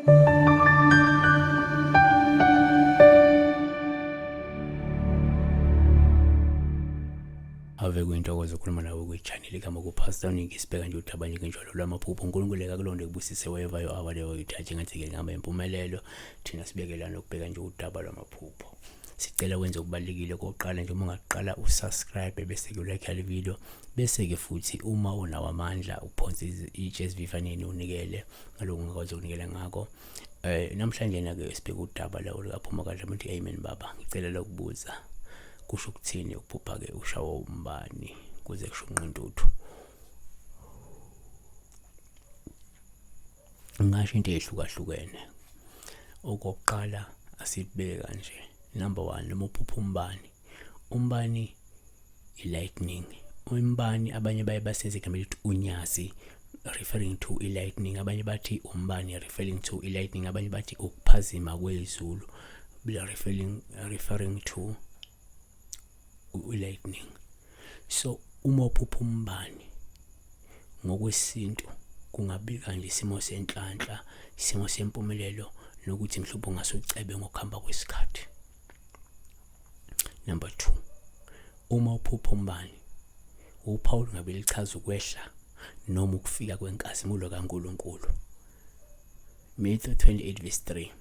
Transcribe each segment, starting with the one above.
Ave kuyintokozo ukukhuluma nawe kwi-channel igama kuPastor Nick, sibheka nje udaba nje ngenjalo lwamaphupho. uNkulunkulu ekakulonde kubusise wherever you are, whatever you touch, ngathi-ke ngihamba impumelelo. Thina sibekelana ukubheka nje udaba lwamaphupho. Sicela wenze okubalulekile kokuqala nje, uma ungaqala usubscribe bese-ke ulike le video, bese-ke futhi uma unawo amandla uphonse itshe esivivaneni unikele ngalokhu ungakwazi ukunikela ngakho. Namhlanje na-ke sibheke udaba lawo likaphuma kahle umuntu. Amen baba, ngicela lokubuza, kusho ukuthini ukuphupha-ke ushawa umbani kuze kusho unqintuthu? Ngingasho into ey'hlukahlukene. Okokuqala asibeke kanje, number one, noma uphupha umbani, umbani i-lightning, umbani abanye baye basenze igama elithi unyazi referring to i-lightning, abanye bathi umbani referring to i-lightning, abanye bathi ukuphazima kwezulu referring to i-lightning. So uma uphupha umbani ngokwesintu kungabika nje isimo senhlanhla, isimo sempumelelo, nokuthi mhlawumbe ungase ucebe ngokuhamba kwesikhathi. Number 2, uma uphupha umbani, uphawu lungabe lichaza ukwehla noma ukufika kwenkazimulo kaNkulunkulu. Matthew 28 verse 3,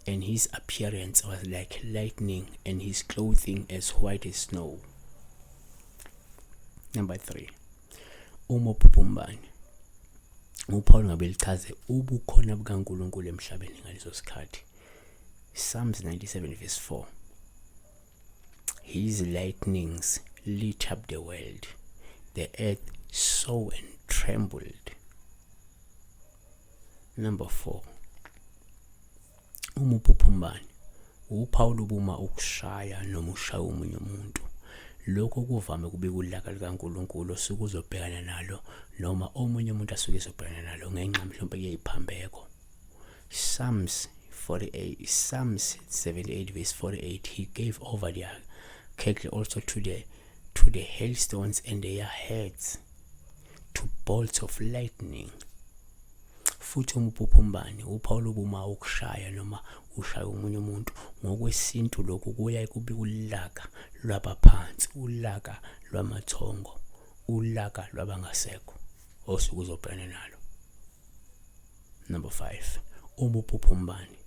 and his appearance was like lightning and his clothing as white as snow. Number 3, uma uphupha umbani, uphawu lungabe lichaze ubukhona bukaNkulunkulu emhlabeni ngaleso sikhathi. Psalms 97 verse 4, his lightnings lit up the world, the earth saw and trembled. Number 4, uma uphupha umbani, uphawu lubuma ukushaya noma ushaya omunye umuntu. Lokho kuvame kubika ulaka likaNkulunkulu osuke uzobhekana nalo noma omunye umuntu asuke ezobhekana nalo ngenxa mhlawumbe yeyiphambeko. Psalms 48, Psalms 78 verse 48, he gave over their cattle also to the hailstones and their heads to bolts of lightning. Futhi uma uphupha umbani, uphawu lobuma ukushaya noma ushaya omunye umuntu ngokwesintu, lokhu kuya kubika ulaka lwabaphansi, ulaka lwamathongo, ulaka lwabangasekho osuke uzobhekana nalo. Number 5, uma uphupha umbani,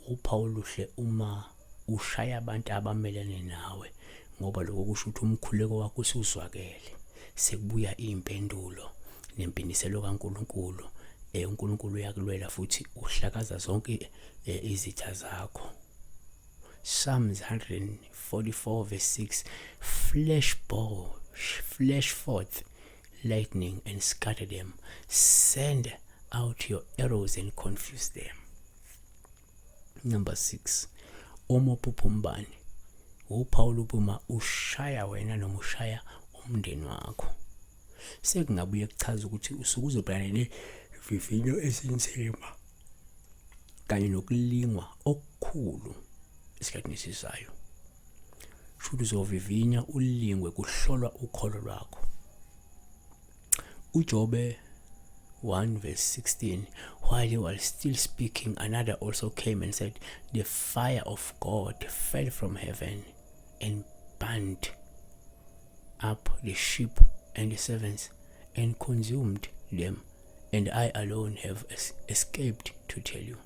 uphawu oluhle uma ushaya abantu abamelene nawe, ngoba lokho kusho ukuthi umkhuleko wakho usuzwakele, sekubuya iy'mpendulo nempindiselo kaNkulunkulu. UNkulunkulu uyakulwela futhi uhlakaza zonke izitha zakho. Psalms 144 verse 6, flash forth lightning and scatter them, send out your arrows and confuse them. Number 6, uma uphupha umbani, uphawu lubuma ushaya wena noma ushaya umndeni wakho. Sekungabuye kuchaza ukuthi usuke uzobhekana nevivinyo esinzima kanye nokulingwa okukhulu esikhathini esizayo. Shuthi uzovivinya ulingwe, kuhlolwa ukholo lwakho. uJobe 1 verse 16, while he was still speaking, another also came and said, the fire of God fell from heaven and burnt up the sheep and the servants and consumed them, and I alone have escaped to tell you.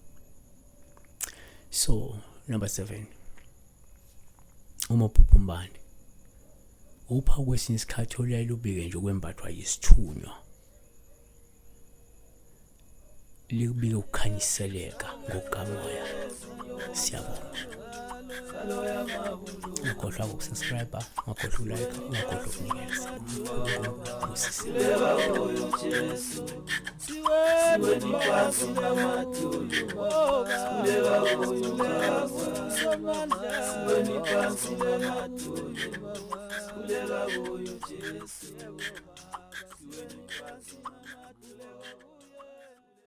So number 7, uma uphupha umbani, uphawu kwesinye isikhathi oluyaye lubike nje ukwembathwa yisithunywa, likubike ukukhanyiseleka ngokukamoya. Siyabonga. Ungakhohlwa ukusubscribe, ungakhohlwa ukulike, ungakhohlwa ukunikela. Sikhuleka kuyo Jesu, siweni phansi.